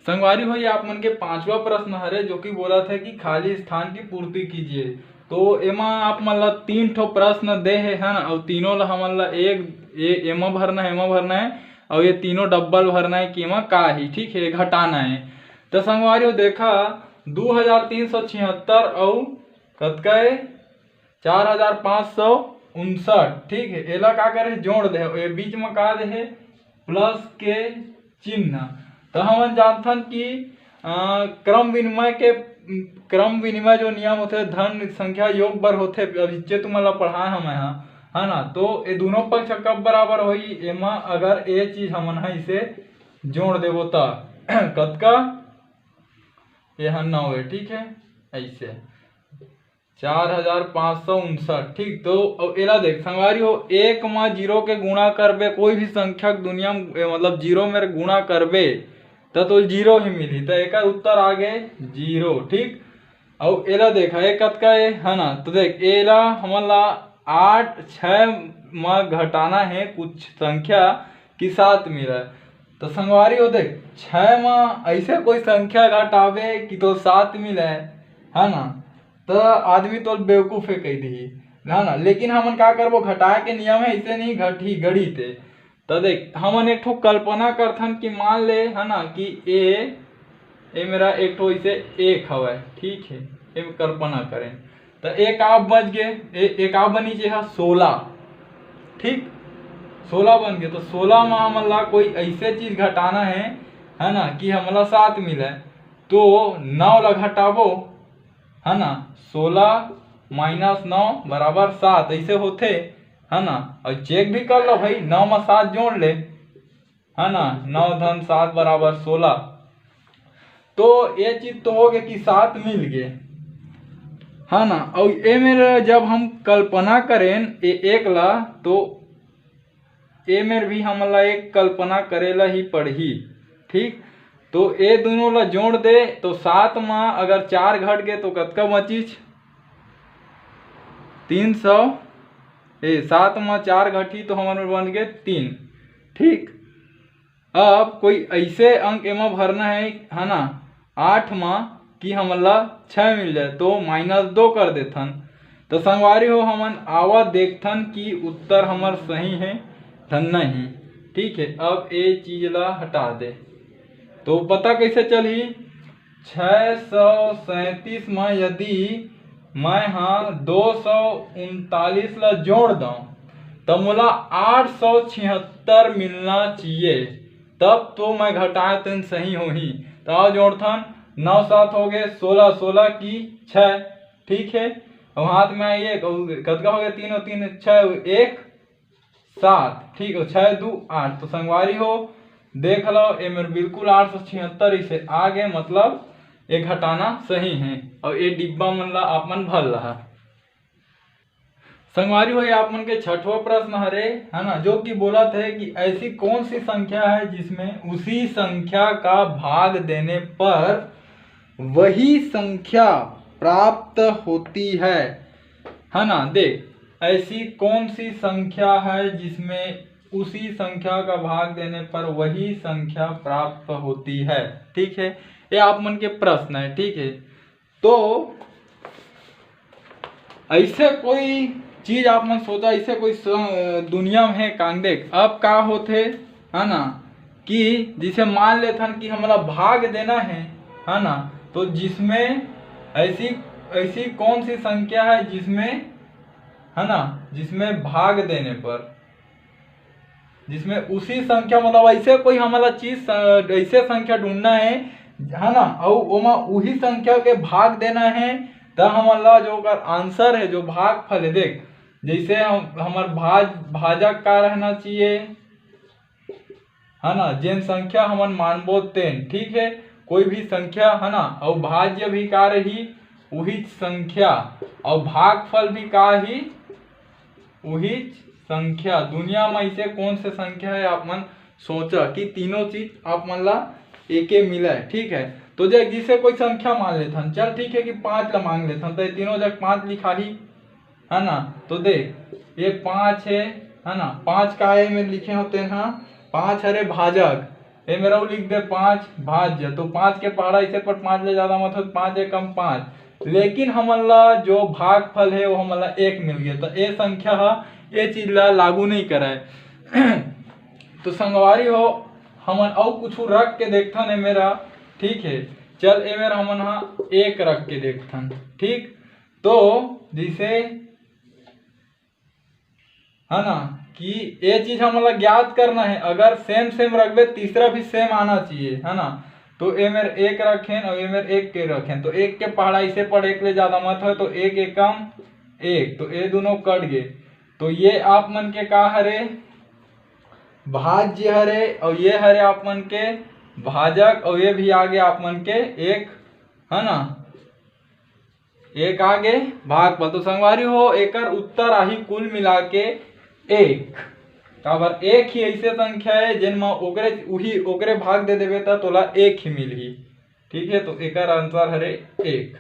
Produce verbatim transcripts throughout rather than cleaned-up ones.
संगवारी हो, ये आप मन के पांचवा प्रश्न हरे, जो कि बोलत हे कि खाली स्थान की पूर्ति कीजिए। तो एमा आप मन ला तीन ठो प्रश्न दे हे, है ना, अउ तीनों ला हमन ला एक, ए, एमा भरना है, एमा भरना है, अउ ये तीनों डब्बल भरना है कि एमा का ही, ठीक है, घटाना है। तो संगवारी हो, देखा, दू हजार तीन सौ छिहत्तर अउ कतका है? चार हजार पाँच सौ उनसठ, ठीक है। एला का करे, जोड़ दे, ये बीच में का दे है? प्लस के चिन्ह। तो हमन जानथन कि अ, क्रम विनिमय के, क्रम विनिमय जो नियम होथे, धन संख्या योग बर होथे, अभी जे तुमन ला पढ़ाए हमें हा, है ना। तो ये दोनों पक्ष कब बराबर होई? एमा अगर ये चीज हमन हा इसे जोड़ देबो त कतका? ये ह नौ है, ठीक है, ऐसे चार हजार पाँच सौ उनसठ, ठीक। तो अब एला देख संगवारी हो, एक मा जीरो के गुणा करबे, कोई भी संख्या के दुनिया में, ए, मतलब जीरो में गुणा करबे, त तो जीरो ही मिलही, त एकर उत्तर आ गे जीरो, ठीक। अउ एला देखा, ए कतका ए, है ना? तो देख, एला हमन ला आठ, छः मा घटाना है कुछ संख्या कि सात मिले। तो संगवारी हो देख, छः मा ऐसे कोई संख्या घटाबे कि तो सात मिले, है ना? तो आदमी तो बेवकूफ है कह दी, है ना? लेकिन हमन का करबो, घटाए के नियम है, ऐसे नहीं घटी गणित है। तो देख, हमन एक ठो कल्पना करथन कि मान ले, है ना, कि ए, ए मेरा एक ठो इसे एक हवय, ठीक है, ए कल्पना करें, तो एक आप बच गए, ए, एक आप बनी जे हा सोलह, ठीक, सोलह बन गए। तो सोलह में हमन ला कोई ऐसे चीज घटाना है, है ना, कि हमला सात मिले, तो नौ ला घटाबो, है ना, सोलह माइनस नौ बराबर सात, ऐसे होथे, है ना। और चेक भी कर लो भाई, नौ में सात जोड़ ले, है ना, नौ धन सात बराबर सोलह। तो ये चीज तो हो गए कि सात मिल गए, है ना। और ये मेरे जब हम कल्पना करें ए एक ला, तो ए मेर भी हमन ला एक कल्पना करे ला ही पड़ही, ठीक। तो ए दोनों ला जोड़ दे, तो सात मा अगर चार घट गए तो कतका बचिस? तीन सौ। ए सात मा चार घटी तो हमन बन गए तीन, ठीक। अब कोई ऐसे अंक एमा भरना है, है ना, आठ मा कि हमन ला छः मिल जाए, तो माइनस दो कर देथन। तो संगवारी हो, हमन आवा देखथन कि उत्तर हमर सही है धन नहीं, ठीक है। अब ए चीज ला हटा दे, तो पता कैसे चलही? छः सौ सैंतीस में यदि मैं हा दो सौ उनतालीस ला जोड़ दऊं, तो मोला आठ सौ छिहत्तर मिलना चाहिए, तब तो मैं घटाए तेन सही होही। तो आओ जोड़थन, नौ सात हो गए सोलह, सोलह की छः, ठीक है। और हाथ में आइए, कतका हो गया? तीन और तीन छः, एक सात, ठीक हो, छः दू आठ। तो संगवारी हो, देख लो, ए मेर बिल्कुल आठ सौ छिहत्तर इसे आ गए, मतलब ये घटाना सही है। और ये डिब्बा मन ला आप मन भर लहा। संगवारी हो, ये आप मन के छठवा प्रश्न हरे, है ना, जो कि बोलत है कि ऐसी कौन सी संख्या है जिसमें उसी संख्या का भाग देने पर वही संख्या प्राप्त होती है, है ना। देख, ऐसी कौन सी संख्या है जिसमें उसी संख्या का भाग देने पर वही संख्या प्राप्त होती है, ठीक है। ये आप मन के प्रश्न है, ठीक है। तो ऐसे कोई चीज आप मन सोचा, ऐसे कोई स-, दुनिया में है कांग। देख, अब का होथे, है ना, कि जिसे मान लेथन कि हमला भाग देना है, है ना, तो जिसमें ऐसी, ऐसी कौन सी संख्या है जिसमें, है ना, जिसमें भाग देने पर, जिसमें उसी संख्या, मतलब ऐसे कोई हमला चीज, ऐसे संख्या ढूंढना है, है ना, अउ ओमा उही संख्या के भाग देना है, त हमला जो ओकर आंसर है, जो भागफल है, देख, जैसे हम, हमर भाज, भाजक का रहना चाहिए, है ना, जेन संख्या हमन मानबो तेन, ठीक है, कोई भी संख्या, है ना, अउ भाज्य भी का रही, उही संख्या, अउ भागफल भी का ही, उही संख्या। दुनिया में ऐसे कौन से संख्या है, आप मन सोचा कि तीनों चीज आप मन ला एके मिले, ठीक है। तो जब जिसे कोई संख्या मान लेथन, चल ठीक है कि पाँच ला मांग लेथन, तो ये तीनों जग पाँच लिखाही, है ना। तो देख, ये पाँच है, है ना, पाँच का ए में लिखे होते हैं, पाँच हरे भाजक, ए मेर अउ लिख दे पाँच भाज्य, तो पाँच के पहाड़ा इसे पट पाँच ले ज्यादा मत हो, पाँच एकम पाँच, लेकिन हमन ला जो भागफल हे वो हमन ला एक मिल गया, तो ए संख्या हा ए चीज ला लागू नहीं करे। तो संगवारी हो, हमन अउ कुछ रख के देखथन ए मेर हा, ठीक है, चल ए मेर हमन हा एक रख के देखथन, ठीक। तो जैसे है ना कि ये चीज हमन ला ज्ञात करना है, अगर सेम सेम रखबे तीसरा भी सेम आना चाहिए, है ना। तो ए मेर एक रखेन और ए मेर एक के रखेन, तो एक के पहाड़ा इसे पट एक ले ज्यादा मत हो, तो एक एकम एक, तो ये दोनों कट गए। तो ये आप मन के का हरे, भाज्य हरे, और ये हरे आप मन के भाजक, और ये भी आगे आप मन के एक, है ना, एक आगे भागफल। तो संगवारी हो, एकर उत्तर आही कुल मिला के एक। काबर एक ही ऐसे संख्या है जेन म ओकरे उही ओकरे भाग दे देबे त तोला एक ही मिलही। ठीक है, तो एकर आंसर हरे एक।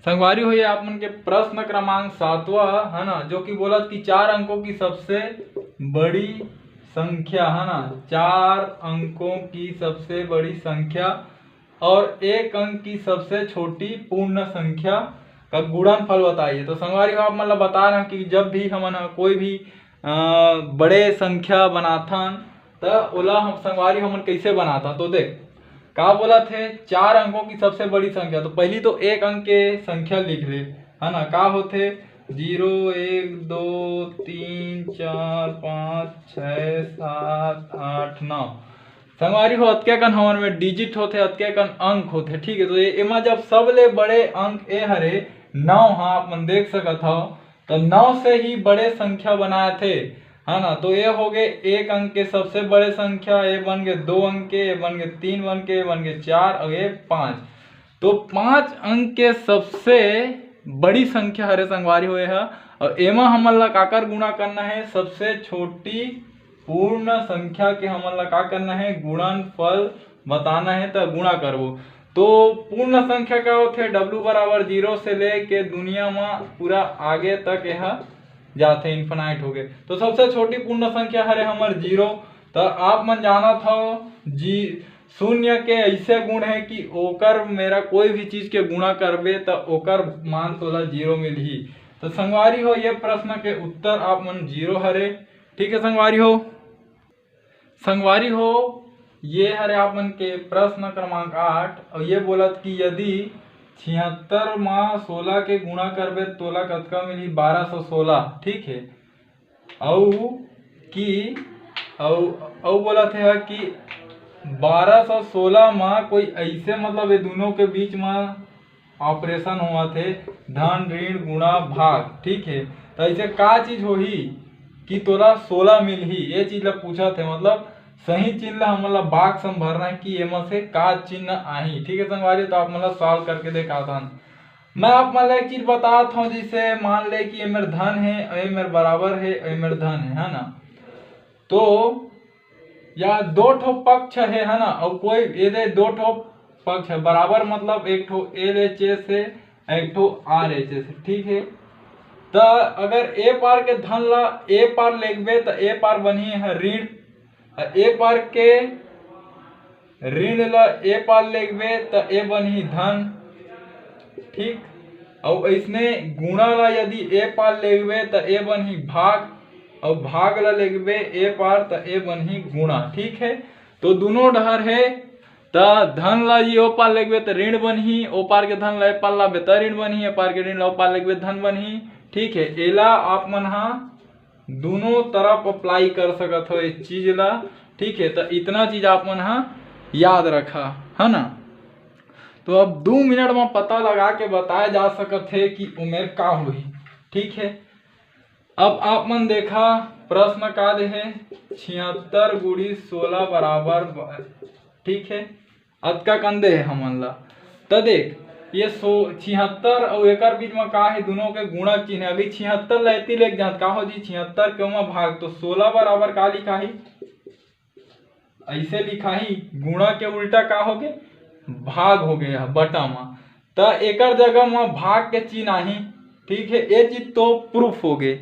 संगवारी हो, ये आप मन के प्रश्न क्रमांक सातवां है ना, जो कि बोला कि चार अंकों की सबसे बड़ी संख्या है ना, चार अंकों की सबसे बड़ी संख्या और एक अंक की सबसे छोटी पूर्ण संख्या का गुणनफल बताइए। तो संगवारी हो, आप मन ला बता रहा कि जब भी हमन ह कोई भी अ, बड़े संख्या बनाथन, त ओला हम संगवारी हमन कैसे बनाथन? तो देख, का बोला थे, चार अंकों की सबसे बड़ी संख्या। तो पहली तो एक अंक के संख्या लिख ले, है ना, का होथे? जीरो, एक, दो, तीन, चार, पाँच, छः, सात, आठ, नौ। संगवारी हो, अतके कन हमर में डिजिट होथे, अतके कन अंक होथे, ठीक है। तो ये, एमा जब सबले बड़े अंक ए हरे नौ, हाँ, आप मन देख सकत हव, तो नौ से ही बड़े संख्या बनाए थे, है ना। तो ये हो गए एक अंक के सबसे बड़े संख्या, ये बन गए दो अंक के, ये बन गए तीन अंक के, ये बन गए चार और ये पाँच। तो पाँच अंक के सबसे बड़ी संख्या हरे संगवारी हो ये, और एमा हमन ला काकर गुणा करना है? सबसे छोटी पूर्ण संख्या के हमन ला का करना है? गुणनफल बताना है, तो गुणा करबो। तो पूर्ण संख्या का होथे? W बराबर जीरो से लेके दुनिया में पूरा आगे तक यह जाथे, इन्फिनाइट हो गए। तो सबसे छोटी पूर्ण संख्या हरे हमर जीरो। तो आप मन जानत हो जी, शून्य के ऐसे गुण है कि ओकर मेर कोई भी चीज के गुणा करबे तो ओकर मान तोला जीरो मिलही। तो संगवारी हो, ये प्रश्न के उत्तर आप मन जीरो हरे। ठीक है संगवारी हो, संगवारी हो, ये हरे आप मन के प्रश्न क्रमांक आठ, और ये बोलत कि यदि छिहत्तर मा सोलह के गुणा करबे, तोला कतका मिलही? बारह सौ सोलह, ठीक है। अउ कि, अउ, अउ बोलत हे कि बारह सौ सोलह मा कोई ऐसे, मतलब, ये दोनों के बीच मा ऑपरेशन होवत हे, धन, ऋण, गुणा, भाग, ठीक है। तो ऐसे का चीज होही कि तोला सोलह मिलही, ये चीज ला पूछत हे, मतलब, सही चिन्ह ला हमन ला बॉक्स में भरना है कि एमा से का चिन्ह आही, ठीक है संगवारी। तो आप मन ला सॉल्व करके देखाथन। मैं आप मन ला एक चीज बतात हूँ, जैसे मान ले कि ये मेर धन है, ये मेर बराबर है, ये मेर धन है, है ना। तो या दो ठो पक्ष है, है ना, और कोई ये दे दो ठो पक्ष है बराबर, मतलब एक ठो एल एच एस है, एक ठो आर एच एस है, ठीक है। तो अगर ए पार के धन ला ए पार लेगबे तो ए पार बनही है ऋण, और ए पार के ऋण ला ए पार लेगबे त ए बनही धन, ठीक। अउ अइसने गुणा ला यदि ए पार लेगबे त ए बनही भाग, अउ भाग ला लेगबे ए पार त ए बनही गुणा, ठीक है। तो दोनों डहर है, त धन ला ये ओ पार लेगबे त ऋण बनही, ओ पार के धन ला ए पार लाबे त ऋण बनही, ए पार के ऋण ला ओ पार लेगबे धन बनही, ठीक है। एला आप मन हा दोनों तरफ अप्लाई कर सकत हो इस चीज ला, ठीक है। तो इतना चीज आप मन हा याद रखा, है ना। तो अब दो मिनट में पता लगा के बताया जा सकत है कि उमेर का होही, ठीक है। अब आप मन देखा प्रश्न का दे है, छिहत्तर गुड़ी सोलह बराबर ब-, ठीक है, अतका कन दे है हमन ला। त देख, ये सो छिहत्तर अउ एकर बीच में का है? दोनों के गुणक चिन्ह है। अभी छिहत्तर ला एती लेके जात का हो जी, छिहत्तर के ओमा भाग, तो सोलह बराबर का लिखाही? ऐसे लिखाही, गुणा के उल्टा का हो गए? भाग हो गए है बटा मा। त एकर जगह मा भाग के चिन्ह आही, ठीक है, ये चीज तो प्रूफ हो गए।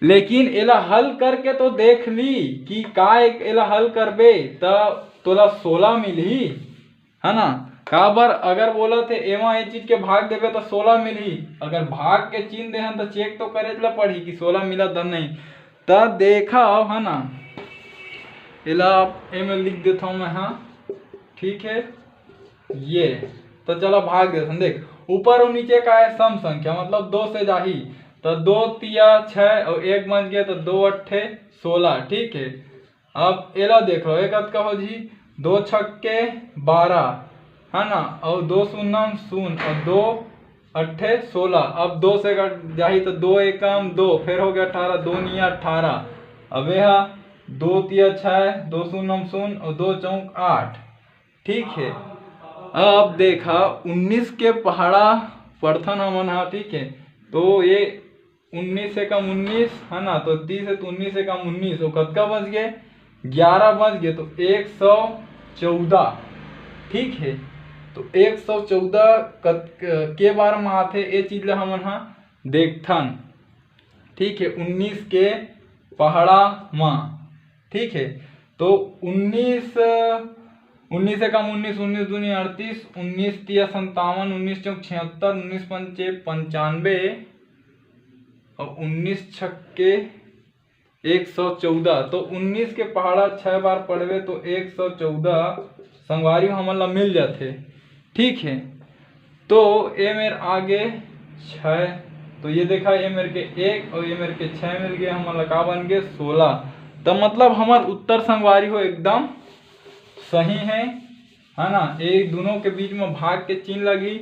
लेकिन एला हल करके तो देख ली कि का एक एला हल करबे त तोला सोलह मिलही, है ना? काबर अगर बोलत हे एमा ए चीज के भाग देबे त सोलह मिलही, अगर भाग के चिन्ह देहन त चेक तो करे ला पड़ही कि सोलह मिलत हे नहीं। त देखा, है ना, एला एमे लिख देथव मैं, हाँ, ठीक है। ये तो चला भाग देथन। देख, ऊपर और नीचे का है सम संख्या, मतलब दो से जाही, तो दो तिया छः और एक बच गया, तो दो अट्ठे सोलह। ठीक है, अब एला देख लो, एक कतका हो जी, दो छक्के बारह, है ना, और दो शून्यम शून्य और दो अट्ठे सोलह। अब दो से कट जाही तो दो एकम दो, फिर हो गया अठारह, दो निया अठारह। अब यह दो तिया छः, दो शून्यम शून्य और दो चौक आठ। ठीक है, अब देखा, उन्नीस के पहाड़ा पढ़थन हमन हा, ठीक है, तो ये उन्नीस एकम उन्नीस, है ना, तो तीस है तो उन्नीस एकम उन्नीस, वो कतका बच गए? ग्यारह बच गए, तो एक सौ चौदह। ठीक है, तो एक सौ चौदह कत-, के बार में आथे, ये चीज ला हमन हा देखथन। ठीक है, उन्नीस के पहाड़ा मा। ठीक है, तो उन्नीस, उन्नीस एकम उन्नीस, उन्नीस दूनी अड़तीस, उन्नीस तिया संतावन, उन्नीस चौक छिहत्तर, उन्नीस पंचे पंचानवे और उन्नीस छक्के एक सौ चौदह। तो उन्नीस के पहाड़ा छः बार पढ़बे तो एक सौ चौदह संगवारी हमन ला मिल जाथे। ठीक है, तो ये मेर आगे छः, तो ये देखा, ये मेर के एक और ये मेर के छः मिल गए, हमन ला का बन गए? सोलह। तो मतलब हमार उत्तर संगवारी हो एकदम सही है, है ना? ये दोनों के बीच में भाग के चिन्ह लगी।